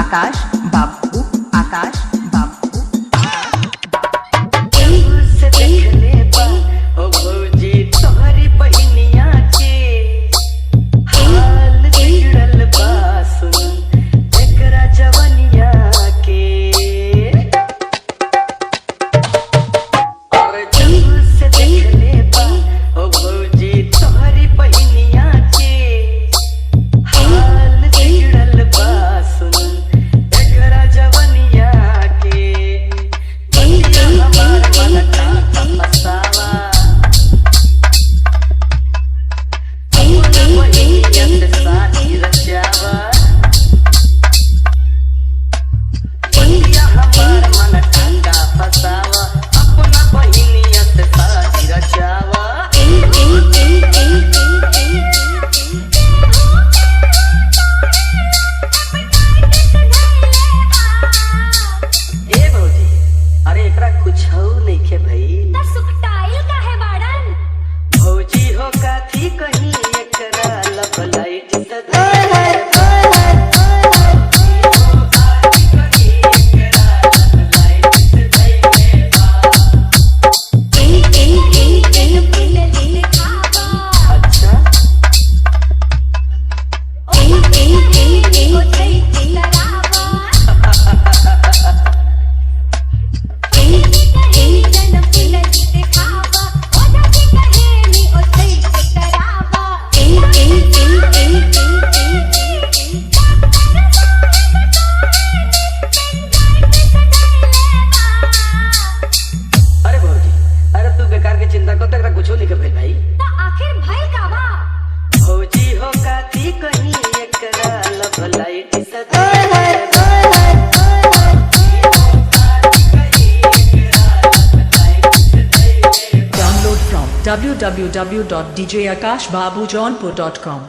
आकाश बाबू, आकाश बाबू। से देखले बा ओ भौजी तोहरी बहिनिया के हाल बिगड़ल बा, सुन एकरा जवनिया के। और जब से देखले बा ओ भौजी तोहरी बहिनिया के हाल बिगड़ल बा, सुन एकरा जवनिया के। बतिया हमार मन का फसावा, अपना बहिनिया से शादी रचावा। बतिया हमार मन का फसावा, अपना बहिनिया से शादी रचावा। ए भौजी, अरे एकरा कुछ नइखे भइल। भौजी हो काथी कहीं एकरा लब लाइट अच्छा। अरे भौजी, अरे तू बेकार के चिंता कर, एकरा कुछो नहीं भइल भाई। आखिर भइल का बा? भौजी हो काथी कहीं एकरा लब लाइट सदा। Download from www.djakashbabujaunpur.com.